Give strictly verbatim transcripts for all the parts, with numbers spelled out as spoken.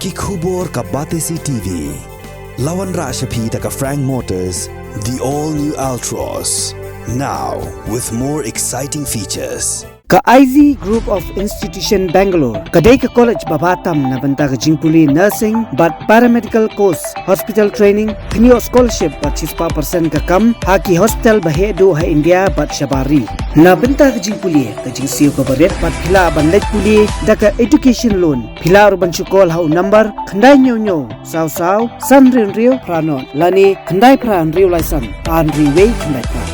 Ki khubor ka Batesi T V. La wanrah sha phi da ka Frank Motors, the all new Altroz. Now with more exciting features. Ka I Z Group of Institution Bangalore ka dei ka college ba bha tam na bynta ka jingpule nursing bad paramedical course, hospital training, pynïoh scholarship bad shispah percent ka kam ha ki hospital ba heh duh ha India bad shabar ri. Na bynta ka jingpule ka jingsiew kaba rit bad phi lah ban leit pule da ka education loan. Phi lah ruh ban shu call ha u number khyndai hynñiew hynñiew saw saw san hynriew hynriew phra nod lane khyndai phra hynriew lai san ar hynriew wei khyndai phra.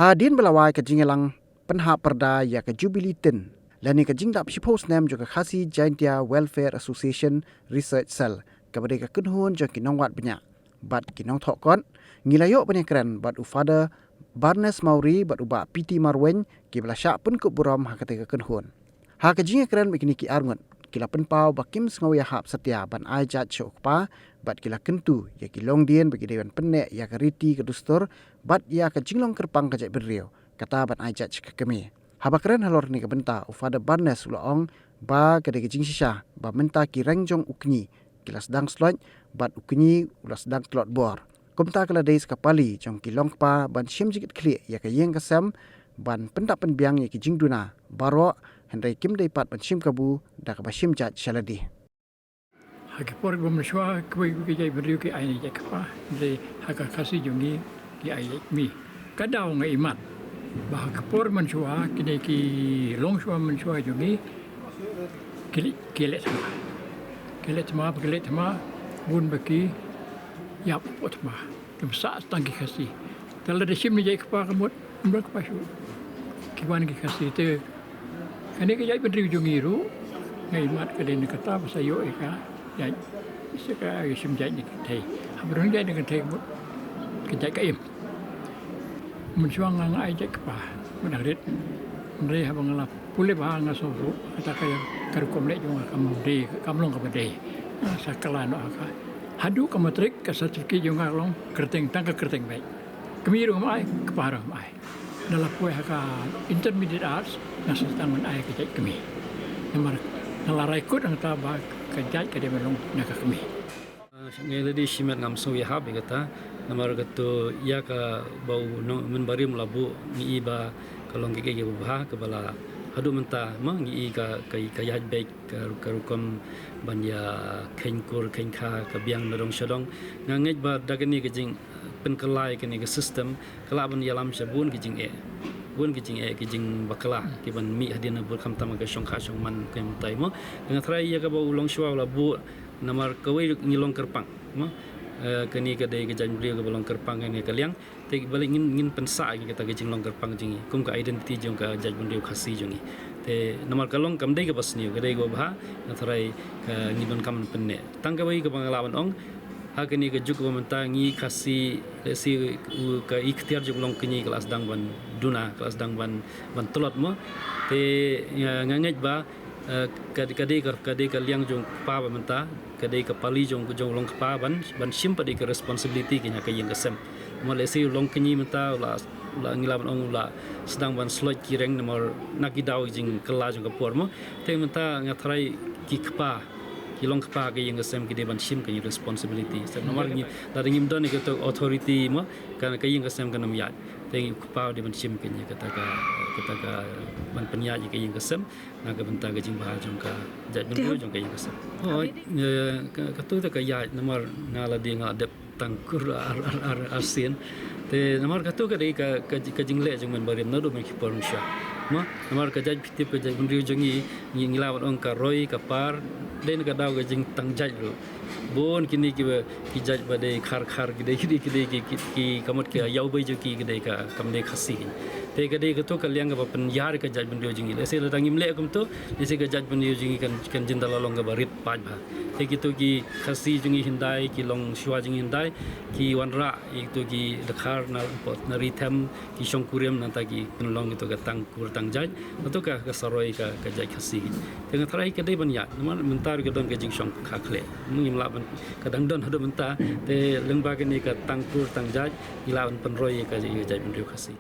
Hadien ba la wai ka jingïalang pynhap pyrda ïa ka Jubilee tin lane ka jingdap shiphew snem jong ka Khasi Jaintia Welfare Association Research Cell, kaba dei ka kynhun jong ki nongwad bniah bad ki nongthoh kot, ngi la ïoh ban ïakren bad u Father Barnes Mawrie bad u Bah P T Marwein, kiba la shah pynkup burom ha katei ka kynhun. Ha ka jingïakren bad kine ki arngut, ki la pynpaw ba kim sngew ïahap satia ban ai jait sha u kpa, bad ki la kyntu ïa ki longdien ba ki dei ban pynneh ïa ka riti ka dustur bad ïa ka jinglong kyrpang ka jaitbynriew, kata ban ai jait sha ka kmie. Haba kren halor kane ka bynta, u Father Barnes u la ong ba ka dei ka jingshisha ba mynta ki reng jong u kñi ki la sdang sloit bad u kñi u la sdang tlot bor. Kumta ka la dei sa ka pali jong ki longkpa ban shim jingkitkhlieh ïa ka ïing ka sem, ban pyndap pynbiang ïa ki jingduna baroh, hynrei kim dei pat ban shim kabu da kaba shim jait sha lade. Ha ki por ba mynshuwa kiwei kiwei ki jaitbynriew ki ai ïa ki jait kpa, hynrei ha ka Khasi jong ngi ki ai ïa ki kmie. Ka daw nga ïohi mat ba ha ki por mynshuwa, kine ki longshuwa mynshuwa jong ngi ki leh, ki leh thma. Ki leh thma, ba ki leh thma, bun ba ki ïap hapoh thma. Kim sah tang ki Khasi. Te lada shim ne jait kpa ka mut, ym don kpa shuh. Ki wan ki Khasi te. Kane ka jaitbynriew jong ngi ruh, nga ïohi mat ka dei na kata ba sa ïoh ïa ka jait. Sa ka ïa shim jait na kynthei. Haba don jait na kynthei ka mut, ka jait ka im. Mynshuwa nga, nga ai jait kpa, mynta rit. Hynrei haba nga la pule bha nga sngew ruh kata ka, ka rukom leh jong nga kam dei, kam long kaba dei. Nga sa kylla noh ha ka. Haduh ka matrik ka certificate jong nga ka long kyrteng, tang ka kyrteng beit. Kmie ruh ngam ai, kpa ruh ngam ai. Nga la poi ha ka intermediate arts, nga sa sdang ban ai ka jait kmie. Namar nga la rai kut hangta ba ka jait ka dei ban long na ka kmie. Ah, nga la dei shimet ngam sngew ïahap ïa kata, namar kato ïa kaba u nong, mynbarim la buh, ngi i ba ka long kaei kaei kaba bha, kaba la haduh mynta, ma ngi i ka, ka, ka ïaid beit, ka, ka rukom ban ïa kheiñ kur, kheiñ kha, ka biang na dong sha dong. Nga ngeit ba da kane ka jingpynkylla ïa kane ka system, ka lah ban ïalam sha bun ki jingeh. Bun ki jingeh, ki jingbakla, ki ban mih hadien ha bun khamtam ka shongkha shongman ka mynta mo. Nga tharai ïa kaba u longshuwa u la buh, namar kawei ngi long kyrpang, mo. Eh, kane ka dei ka jaitbynriew kaba long kyrpang kane ka liang. Te balei ngin, ngin pynsah ïa kata ka jinglong kyrpang jong ngi kum ka identity jong ka jaitbynriew Khasi jong ngi. Te namar ka long kam dei kaba sniew, ka dei kaba bha, nga tharai ka ngi donkam ban pynneh. Tang kawei kaba nga lah ban ong, ha kane ka juk kaba mynta ngi Khasi, lehse u ka iktiar jong u longkñi ka la sdang ban duna, ka la sdang ban, ban tlot mo. Te nga, nga ngeit ba, eh, ka, ka dei ka, ka dei ka liang jong u kpa ba mynta, ka dei ka pali jong, jong u longkpa ban, ban shim pat ïa ka responsibility kane ha ka ïing ka sem. Mo lehse u longkñi mynta u la, u la ngi lah ban ong u la sdang ban sloit ki reng namar na ki daw jingkylla jong ka por mo. Te mynta nga tharai ki kpa, ki longkpa ka ïing ka sem ki dei ban shim kane responsibility. Sa namar ngi, lada ngim don ïa kato authority mo, ka, ka ïing ka sem kan ym ïaid. Te ngi kpa dei ban shim kane kata ka, kata ka ban pynïaid ïa ka ïing ka sem. Na ka bynta ka jingbha jong ka jaitbynriew jong ka ïing ka sem. Oh, eh, ka, kato te ka ïaid namar nga la dei nga dep tang kur ar, ar, ar, arsien. Te namar kato ka dei ka, ka, ka jingleh jong mynbarim naduh mynshwa. Mo, namar ka jait pyntip ka jaitbynriew jong ngi, ngi, ngi lah ban ong ka roi, ka par, dei na ka daw ka jingtang jait ruh. Bun kine kiba, ki jait ba dei khar khar, ki dei, ki dei, ki dei, ki, ki, ki ka mut ka ïawbei jong ki, ki dei ka, kam dei Khasi. Te ka dei kato ka liang kaba pynïar ka jaitbynriew jong ngi. Lehse lada ngim leh kumto, lehse ka jaitbynriew jong ngi kan, kan jin da la long kaba rit paidbah. Te kito ki Khasi jong ngi hyndai, ki longshuwa jong ngi hyndai, ki wanrah ïa kito ki dkhar na, na ri them, ki shongkurim, nangta ki pynlong kito ka tang kur tang jait. Kato ka, ka sa roi ka, ka jait Khasi. Te nga tharai ka dei ban ïaid, namar mynta ruh ka don ka jingshongkha khleh. Ngim lah ban, ka dang don haduh mynta, te lyngba kane ka tang kur tang jait, ngi lah ban pynroi ïa ka, ïa ka jaitbynriew Khasi.